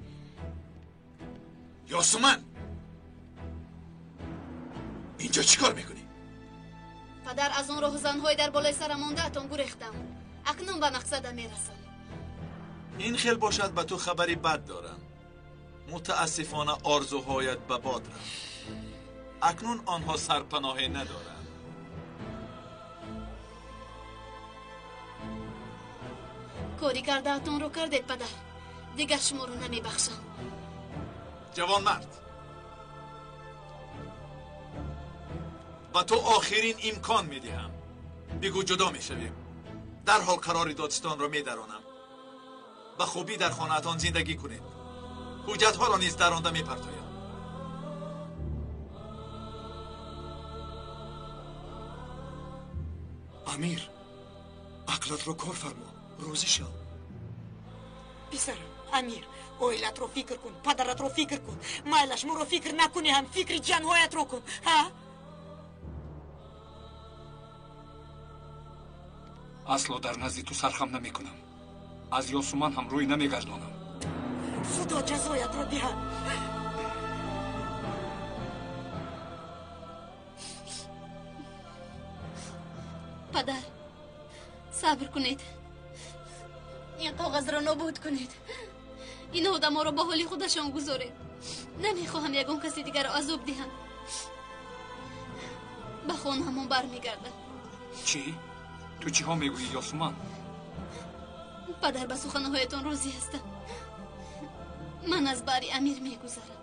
Ёсуман, инҷо чӣ кор мекунӣ? Падар, аз он роҳзанҳои дар болои сарам мондаатон гурехтам. Акнун ба мақсадам мерасам. Ин хел бошад, ба ту хабари бад дорам. Мутаассифона, орзуҳоят ба бод рафт. Акнун онҳо сарпаноҳе надоранд. Кори кардаатонро кардед, падар. Дигар шуморо намебахшам. Ҷавонмард, ба ту охирин имкон медиҳам. Бигӯ ҷудо мешавем. Дарҳол қарори додстонро медаронам. Ба хубӣ дар хонаатон зиндагӣ кунед. Ҳуҷҷатҳоро низ даронда мепартоям. Амир, ақлатро кор фармо, розӣ шав. Писарам, Амир, оилатро фикр кун, падаратро фикр кун. Майлаш, моро фикр накунӣ ҳам, фикри ҷанҳоятро кун, ҳа? Асло дар назди ту сархам намекунам. Аз Ёсуман ҳам рӯй намегардонам. Худо ҷазоятро диҳад. Падар, сабр кунед. Ин коғазро нобуд кунед. Ин одаморо ба ҳоли худашон гузоред. Намехоҳам ягон каси дигарро азоб диҳам. Ба хонаамон бармегардам. Чӣ? Ту чиҳо мегӯӣ, Ёсуман? Падар, ба суханҳоятон розӣ ҳастам. Ман аз бари Амир мегузарам.